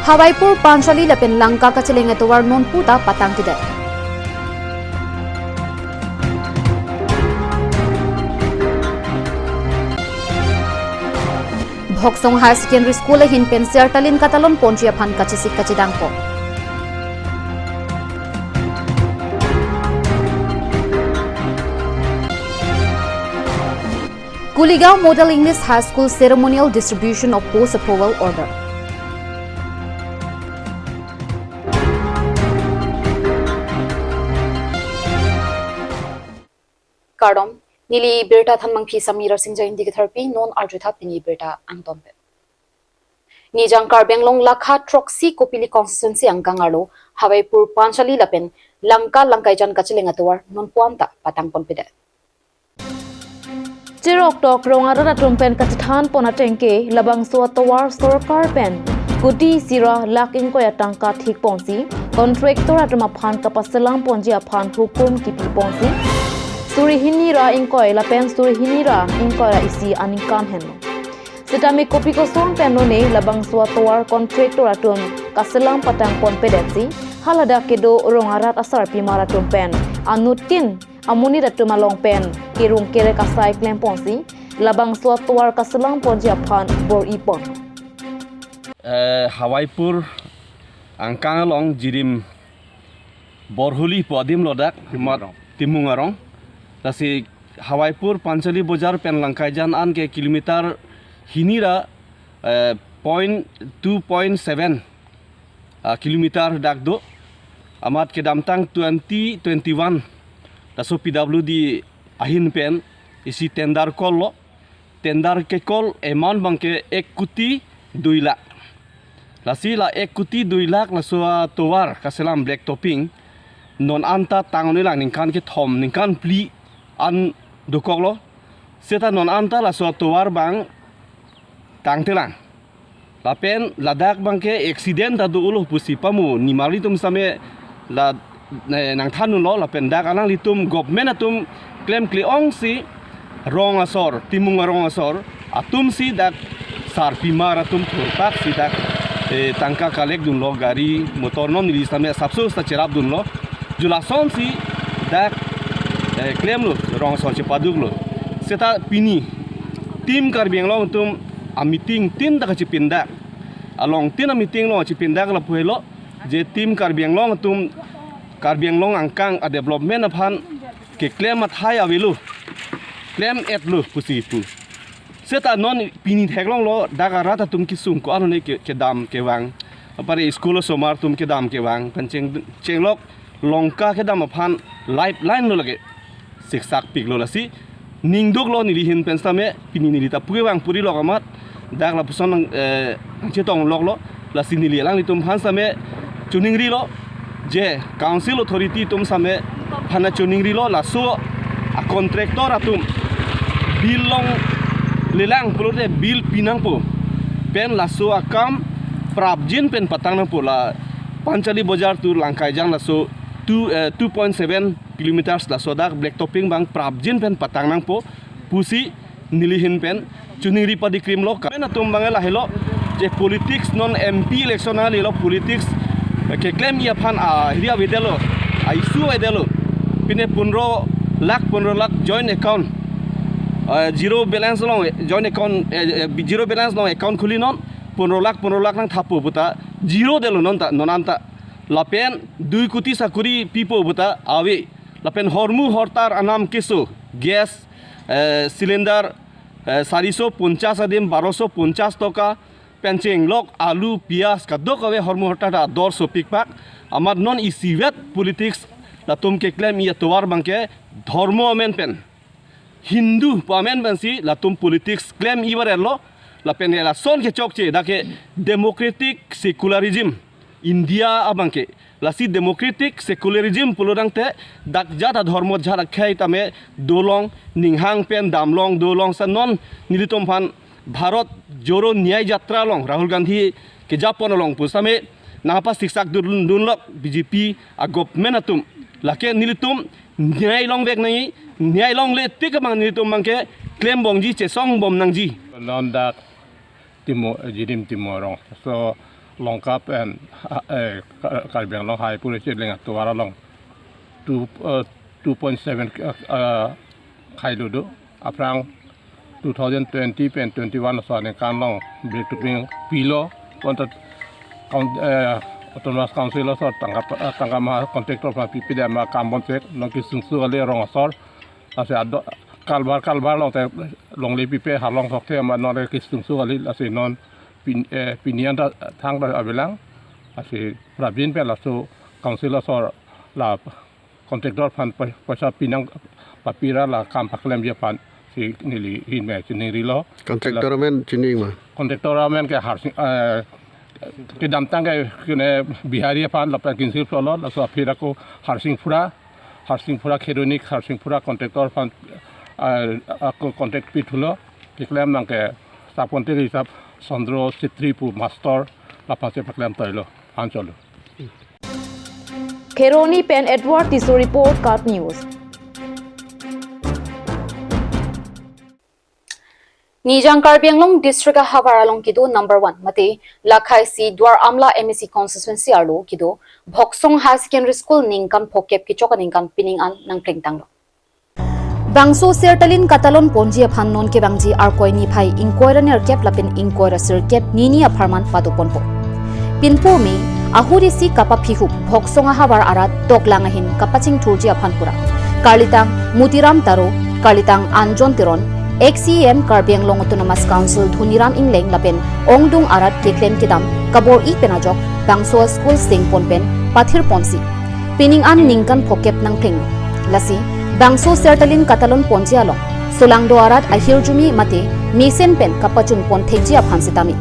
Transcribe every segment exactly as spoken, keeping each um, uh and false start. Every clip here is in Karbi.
Hawaipur Panchali lapen Lanka kacheleng atovar nonpu ta patangtedet. Bhoksong Higher Secondary School ahin pen Sertalin katalon ponji aphan kachesik kachedangpo. Kuligaon Model English High School ceremonial distribution of post approval order. Kardom, neli birta thanmangpi Samira Singja Indi ketharpi, non arjutha pini birta angtonpet. Nijang Karbi Anglong lakha throksi Kopili constituency angkang arlo Hawaipur Panchali lapen Lanka Langkaijan kacheleng atovar nonpu anta patangponpedet. Cheroktok rong arat atum pen kachethanpon atengke labangso atovar sorkar pen kuti isi ra lakh ingkoi atangka thikponsi contractor atum aphan kapaselangponji aphan hukum kipiponsi suri hini ra ingkoi lapen suri hini ra ingkoi ra isi aningkan henlo. Sitame kopi koson pen lone labangso atovar contractor atum kaselang patangponpedetsi haladak kedo rong arat asarpimar atum pen anuttin amonit atum along pen kerung kerek asai klemponsi labangso atovar kaselangponji aphan bor-ipon. Eh, Hawaipur angkang along Jirim Borhuli pu adim lo dak, Timung amat arong. Timung arong. Lasi Hawaipur Panchali Bojar pen Langkaijan an ke kilometer hini ra, eh, point two point seven, ah, kilometer dak do. Amat kedamtang twenty twenty-one laso P W D ahin pen isi tender call lo. Tender ke call amount abang ke ek kuti dui lakh. Lasi la ek kuti dui lakh laso atovar kaselam black topping non anta tang-un-elang ningkan kethom ningkan phli an dokoklo. Seta non anta laso atovar abang tangtelang. Lapen ladak abang ke accident ta do-olo pusi pamo nimarli atum same la, eh, nangthanunlo lapen dak alanglitum government atum klemkle-ongsi rong asor, Timung arong asor atumsi dak sarpimar atum thurpaksi dak, eh, tangka collect dunlo, gari motor non neli same sapso ta cherapdunlo. Ju lasonsi dak, eh, klemlo, rong asor chepaduklo. Seta pini Team Karbi Anglong atum ameeting tin ta kachipindak. Along tin ameeting along chipindak lapu helo, je Team Karbi Anglong atum Karbi Anglong angkang adevelopment aphan keklem athai avelo, klem-etlo pusi pu. Seta non pini theklonglo dak arat atum kesung ko-an hone ke, kedam kevang. Apare school osomar atum kedam kevang. Pen cheng, chenglok Lanka kedam aphan lifeline lo lake. Siksak piklo lasi. Ning duklo neli ahin pen same, pini neli ta puke vang puri lok amat. Dak lapuson nang, eh, nangchetong loklo. Lasi neli alanglitum aphan same choningrilo. Je council authority atum same aphan choningrilo. Laso a contractor atum bill longlelang pulote bill pinangpo. Pen laso akam prapjin pen patangnangpo la Panchali Bojar to Langkaijan laso two, eh, two point seven kilometers laso dak black topping abang prapjin pen patangnangpo pusi neli ahin pen choningri padikrimlo. Kapen atum abang lahelo je politics non M P election alilo politics, eh, keklem-i aphan, ah, area avedetlo, a issue avedetlo. Pine pondro lakh, pondro lakh joint account, eh, zero balance along, eh, joint account, eh, eh, zero balance along account khulinon, pondro lakh, pondro lakh nangthappo puta zero detlo non ta, non anta. Lapen dui kuti sakuri pipo puta ave. Lapen hormu hortar anam keso, gas, eh, cylinder, eh, sariso ponchas adim baroso ponchas toka, pen chenglok alu, piyaj kadokave hormu hortar ta dor sopikpak. Amat non isivet politics latum keklem-i atovar abang ke dhormo amen pen, Hindu pu amen pensi latum politics klem-i varelo. Lapen lason kechokche dak ke democratic secularism India abang ke. Lasi democratic secularism pulo tangte dak jat adhormo jat akhei tame dolong, ninghang pen damlong dolong. Sa non nelitum aphan Bharat Jodo Nyay Yatra along Rahul Gandhi kejapon along pusitame nangpasiksak dun, dunlok B J P a government atum. Lake nelitum nyay longvek nangji, nyay longle tik abang nelitum abang ke klembomji, chesongbom nangji. Non dak Timung, Jirim Timung arong. So, Longkap and, eh, Ka-, Karbi Anglong High Police Leng atovar along two, eh, two point seven, eh, eh, khailo do. Aphrang two thousand twenty pen twenty-one aso aningkan along break to ping pilo. Konta kaun-, eh, Autonomous Council aso tangka, eh, tangka ma contractor aphan pipi dam ma kam bom sek, non kesung su kali rong asor. Lasi ado culvert, culvert along te longle pipe halong sok te ma non kesung su kali, lasi non pin, eh, pini an ta thang ta avelang. Lasi prabin pe laso council asor la contractor aphan pai-, paisa pinang papi ra la kam paklemji aphan si neli hin me chiningrilo. Contractor amen chini ma? Contractor amen ke Harsing, eh, kedamtang ke kene Bihari aphan lapen Kinsir Solo, laso aphi ra ko Harsing Phura, Harsing Phura Kheroni, Harsing Phura contractor aphan, eh, ako contract pithulo, keklem nang ke sub contract hisap Sondro Chetri pu master, laphan si paklem toilo, ancholo. Kheroni pen Edward Tisso report, KAT News. Nijang Karbi Anglong District ahavar along kedo number one mate lakhai si Duar Amla M A C constituency arlo kedo Bhoksong Higher Secondary School ningkan phokep kechok aningkan pining an nangplengtanglo. Bangso Sertalin Katalon ponji aphan non kevangji Arkoi niphai ingkoi ra nerkep lapen ingkoi ra sirkep nini apharman padoponpo. Pinpo me ahuri si kapaphihup Bhoksong ahavar arat doklang ahin kapachingthurji aphan pura karlitang Mutiram Taro, karlitang Anjon Teron, ex C E M Karbi Anglong Autonomous Council Dhoniram Engleng lapen ongdung arat keklem kedam kabor-i pen ajok bangso school sengpon pen pathirponsi pining an ningkan phokep nangplenglo. Lasi bangso Sertalin Katalon ponji along solangdo arat ahirjume mate mesen pen kapachunpon thekji aphan sitame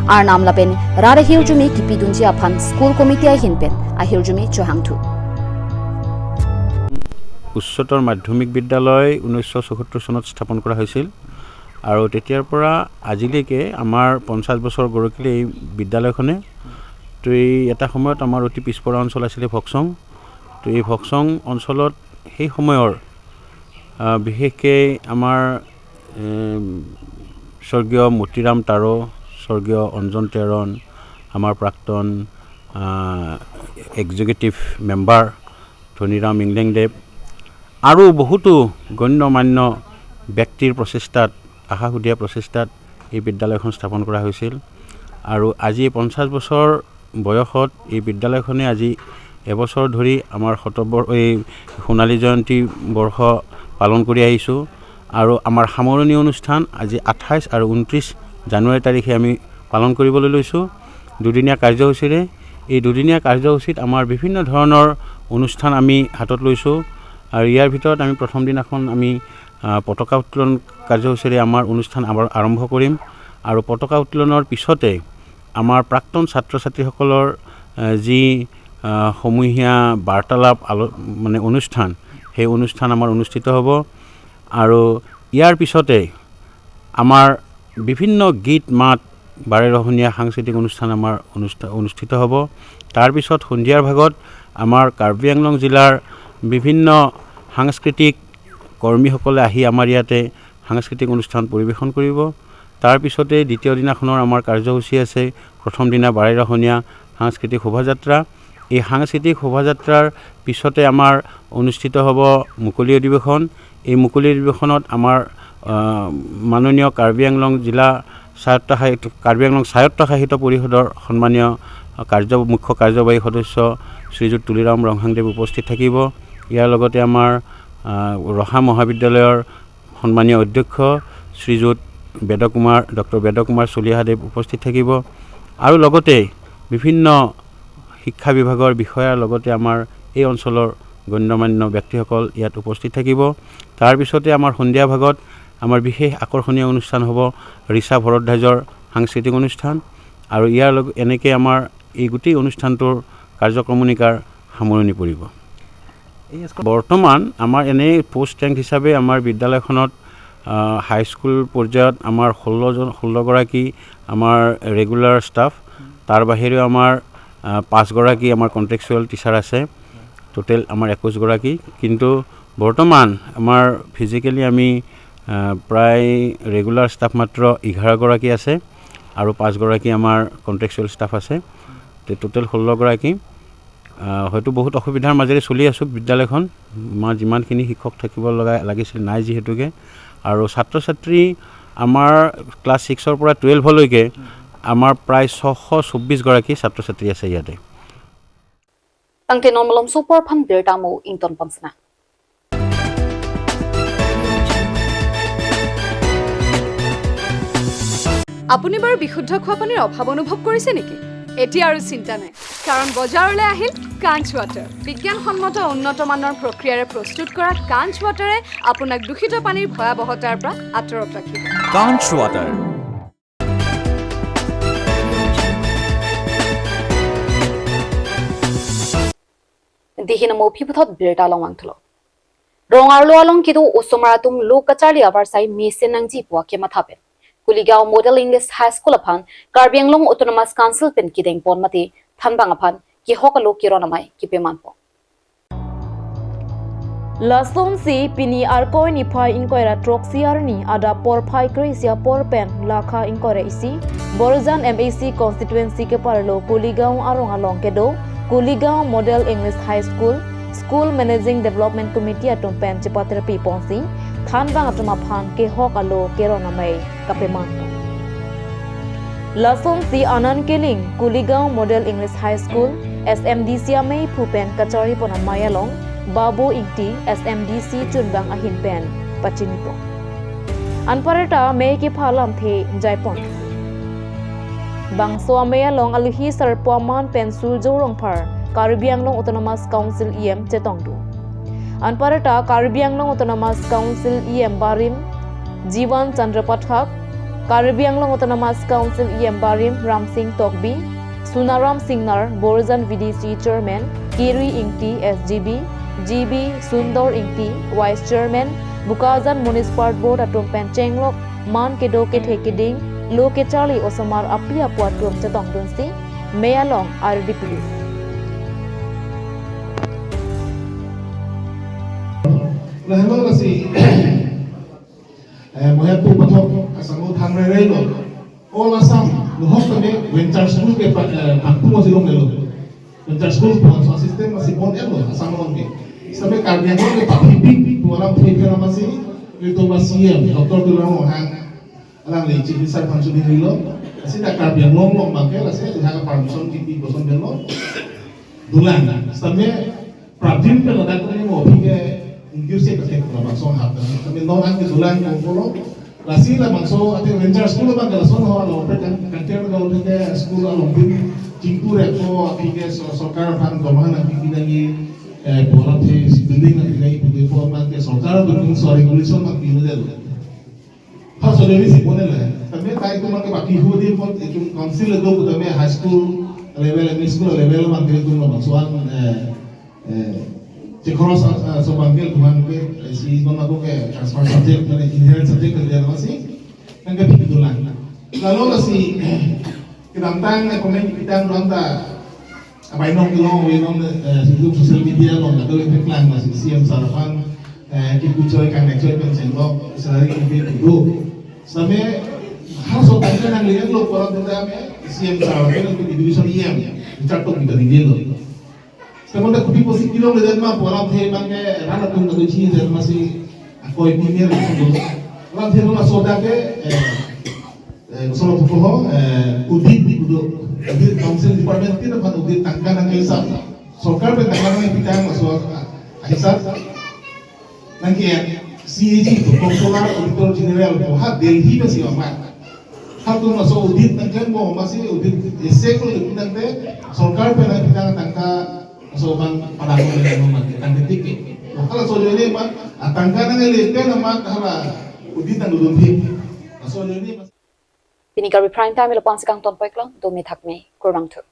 Arnam lapen rat ahirjume kipidunji aphan school committee ahin pen ahirjume chohangthu. উচ্চতৰ মাধ্যমিক বিদ্যালয় ঊনৈছশ চৌসত্তৰ চনত স্থাপন কৰা হৈছিল আৰু তেতিয়াৰ পৰা আজিলৈকে আমাৰ পঞ্চাছ বছৰ গৰকিলে এই বিদ্যালয়খনে। তো এই এটা সময়ত আমাৰ অতি পিছপৰা অঞ্চল আছিলে ভকচং। তো এই ভকচং অঞ্চলত সেই সময়ৰ, আহ, বিশেষকৈ আমাৰ, এম, স্বৰ্গীয় মতিৰাম তাৰো, স্বৰ্গীয় অঞ্জন তেৰণ, আমাৰ প্ৰাক্তন, আহ, এক্সিকিউটিভ মেম্বাৰ ধনীৰাম ইংলেংদেৱ আৰু বহুতো গণ্য মান্য ব্যক্তিৰ প্ৰচেষ্টাত, আশাসুধীয়া প্ৰচেষ্টাত এই বিদ্যালয়খন স্থাপন কৰা হৈছিল। আৰু আজি পঞ্চাছ বছৰ বয়সত এই বিদ্যালয়খনে আজি এবছৰ ধৰি আমাৰ শতবৰ-, এই সোণালী জয়ন্তী বৰ্ষ পালন কৰি আহিছোঁ। আৰু আমাৰ সামৰণি অনুষ্ঠান আজি আঠাইছ আৰু ঊনত্ৰিছ জানুৱাৰী তাৰিখে আমি পালন কৰিবলৈ লৈছোঁ। দুদিনীয়া কাৰ্যসূচীৰে, এই দুদিনীয়া কাৰ্যসূচীত আমাৰ বিভিন্ন ধৰণৰ অনুষ্ঠান আমি হাতত লৈছোঁ। আৰু ইয়াৰ ভিতৰত আমি প্ৰথম দিনাখন আমি, আহ, পতাকা উত্তোলন কাৰ্যসূচীৰে আমাৰ অনুষ্ঠান আমাৰ আৰম্ভ কৰিম। আৰু পতাকা উত্তোলনৰ পিছতে আমাৰ প্ৰাক্তন ছাত্ৰ ছাত্ৰীসকলৰ, আহ, যি, আহ, সমূহীয়া বাৰ্তালাপ আলো-, মানে অনুষ্ঠান, সেই অনুষ্ঠান আমাৰ অনুষ্ঠিত হ'ব। আৰু ইয়াৰ পিছতে আমাৰ বিভিন্ন গীত মাত বাৰেৰহণীয়া সাংস্কৃতিক অনুষ্ঠান আমাৰ অনুষ্ঠা-, অনুষ্ঠিত হ'ব। তাৰ পিছত সন্ধিয়াৰ ভাগত আমাৰ কাৰ্বি আংলং জিলাৰ বিভিন্ন সাংস্কৃতিক কৰ্মীসকলে আহি আমাৰ ইয়াতে সাংস্কৃতিক অনুষ্ঠান পৰিৱেশন কৰিব। তাৰ পিছতে দ্বিতীয় দিনাখনৰ আমাৰ কাৰ্যসূচী আছে, প্ৰথম দিনা বাৰেৰহণীয়া সাংস্কৃতিক শোভাযাত্ৰা। এই সাংস্কৃতিক শোভাযাত্ৰাৰ পিছতে আমাৰ অনুষ্ঠিত হ'ব মুকলি অধিৱেশন। এই মুকলি অধিৱেশনত আমাৰ, আহ, মাননীয় কাৰ্বি আংলং জিলা স্বায়ত্তশাসিত, কাৰ্বি আংলং স্বায়ত্তশাসিত পৰিষদৰ সন্মানীয় কাৰ্য-, মুখ্য কাৰ্যবাহী সদস্য শ্ৰীযুত তুলিৰাম ৰংহাংদেৱ উপস্থিত থাকিব। ইয়াৰ লগতে আমাৰ, আহ, ৰহা মহাবিদ্যালয়ৰ সন্মানীয় অধ্যক্ষ শ্ৰীযুত বেদ কুমাৰ, ডক্টৰ বেদ কুমাৰ চলিহাদেৱ উপস্থিত থাকিব। আৰু লগতে বিভিন্ন শিক্ষা বিভাগৰ বিষয়াৰ লগতে আমাৰ এই অঞ্চলৰ গণ্যমান্য ব্যক্তিসকল ইয়াত উপস্থিত থাকিব। তাৰ পিছতে আমাৰ সন্ধিয়া ভাগত আমাৰ বিশেষ আকৰ্ষণীয় অনুষ্ঠান হ'ব ৰিচা ভৰদ্বাজৰ সাংস্কৃতিক অনুষ্ঠান। আৰু ইয়াৰ লগ-, এনেকৈ আমাৰ এই গোটেই অনুষ্ঠানটোৰ কাৰ্যক্ৰমণিকাৰ সামৰণি পৰিব। বৰ্তমান আমাৰ এনেই পোষ্ট ৰেংক হিচাপে আমাৰ বিদ্যালয়খনত, আহ, হাইস্কুল পৰ্যায়ত আমাৰ ষোল্লজন, ষোল্লগৰাকী আমাৰ ৰেগুলাৰ ষ্টাফ, তাৰ বাহিৰেও আমাৰ, আহ, পাঁচগৰাকী আমাৰ কণ্ট্ৰেকচুৱেল টিচাৰ আছে, টোটেল আমাৰ একৈছগৰাকী। কিন্তু বৰ্তমান আমাৰ ফিজিকেলি আমি, আহ, প্ৰায় ৰেগুলাৰ ষ্টাফ মাত্ৰ এঘাৰগৰাকী আছে। আৰু পাঁচগৰাকী আমাৰ কণ্ট্ৰেকচুৱেল ষ্টাফ আছে। তে টোটেল ষোল্লগৰাকী। আহ, হয়তো বহুত অসুবিধাৰ মাজেৰে চলি আছোঁ বিদ্যালয়খন। আমাৰ যিমানখিনি শিক্ষক থাকিব লগা লাগিছিল, নাই যিহেতুকে। আৰু ছাত্ৰ ছাত্ৰী আমাৰ ক্লাছ ছিক্সৰ পৰা টুৱেলভলৈকে আমাৰ প্ৰায় ছশ চৌব্বিছগৰাকী ছাত্ৰ ছাত্ৰী আছে ইয়াতে। Tangte non malomso apor aphan birta mo ington pamsna. আপুনি বাৰু বিশুদ্ধ খোৱা পানীৰ অভাৱ অনুভৱ কৰিছে নেকি? এতিয়া আৰু চিন্তা নাই, কাৰণ বজাৰলৈ আহিল কাঞ্চ ৱাটাৰ। বিজ্ঞানসন্মত উন্নত মানৰ প্ৰক্ৰিয়াৰে প্ৰস্তুত কৰা কাঞ্চ ৱাটাৰে আপোনাক দূষিত পানীৰ ভয়াৱহতাৰ পৰা আঁতৰত ৰাখিব। Kanch Water. Dihina mopi puthot birta along vangthulo. Rong arlo along kedo osomar atum lo kacharli avarsai mesen nangji pu akematha pen Kuligaon Model English High School aphan Karbi Anglong Autonomous Council pen kedeng pon mate thanbang aphan kehok alo keron amei kepeman pon. Lasonsi pini Arkoi niphai ingkoi ra throksi arni adap porphai kre-isi apor pen lakha ingkoi ra isi Borjan M A C constituency keparlo Kuligaon arong along kedo Kuligaon Model English High School, School Managing Development Committee atum pen chepaterpi ponsi thanbang atum aphan kehok alo keron amei kapeman pon. Lasonsi Anand Killing, Kuligaon Model English High School, S M D C ameiphu pen kacharli pon amei along Babu Ingti, S M D C chunbang ahin pen pachini pon. Anparta amei kepha lamthe jai pon. Bangso amei along alohi sarpo aman pen Surjo Rongphar, Karbi Anglong Autonomous Council E M chetongdun. Anparta Karbi Anglong Autonomous Council E M barim Jiwan Chandra Pathak, Karbi Anglong Autonomous Council E M barim Ramsing Tokbi, Sunaram Singnar, Borjan V D C Chairman, Kiri Ingti S G B, G B Sundor Ingti, Vice Chairman, Bokajan Municipal Board atum pen chenglok man kedo kethe keding lo kecharli osomar api apo atum chetongdunsi mei along ardi pili. Lahenlo lasi, eh, moya pu pathok asamo thangrerelo. All Assam, nuhok tame venture school ke pa, eh, pangtu masih long lelo. Venture school pon so system masih pon elo, Assam long ke. Sampai Karbi Anglong ke papi pi, pu alam phi phi masih, itu masih ya, Doctor Tuliram Ronghang. Alangli Chief Minister aphan chini rilo, lasi ta Karbi Anglong along abangke, lasi ta permission kipi koson delo. Dolang, sitame prabin pen ladak kene mo aphi ke induce ke tek labangso hap. Sitame non an ke dolang ko polo, lasi labangso ate venture school abangke lason ho lo pe kan kan ter lo ke school along bin chingku re ko aphi ke so-, sorkar aphan dormaha nangpi nangji, eh, bola the building nangpi nangji pu ke pu abangke sorkar atum so regulation abangke nangpi nangji. First already si pon le. Tame tai tu make baki hu di pon itum council le do tame high school level, M E school level man ke itum lo masuan, eh, eh, chikoro sa, eh, so bangke tuhan ke, eh, si non aku ke transfer subject, mane inherent subject ke dia masih. Kan ke pitu lang. Lalu lasi kedamtang, eh, komen kita nonta Abai nong kelong, abai nong, eh, sejak social media along, atau yang teklang masih C M sir aphan, eh, kipu choi kang nek choi pen chenglok, salary kipi kudu. Same, hal so tangka nanglian lo, kolam tangka me, C M sir aphan, itu division E M, chak tok kita tinggi lo. Kamu tak kupi posisi kilo le dan ma, kolam the man ke, rana tung katu chi dan masih, akoi pimir, kolam the ma soda ke, eh, Eh, solo puho, eh, audit di kudo, audit council department tin aphan audit tangka nangkehisap. Sorkar pen tangka nangpitang laso, ah, hisap. Nangke C A G to, Comptroller, Auditor General to, ha Delhi na si amat. Ha tu laso audit nangklem mo, masih audit esek lo audit nangte, sorkar pen nangpitang tangka laso bang padang mo nang nang nang tik. Hala so jone ma, ah, tangka nangle pen amat hala audit nangdun thip. Laso jone ma. Pini Karbi Prime Time ilo pangsi kangton poiklong, domi thakmi, kurvangthu.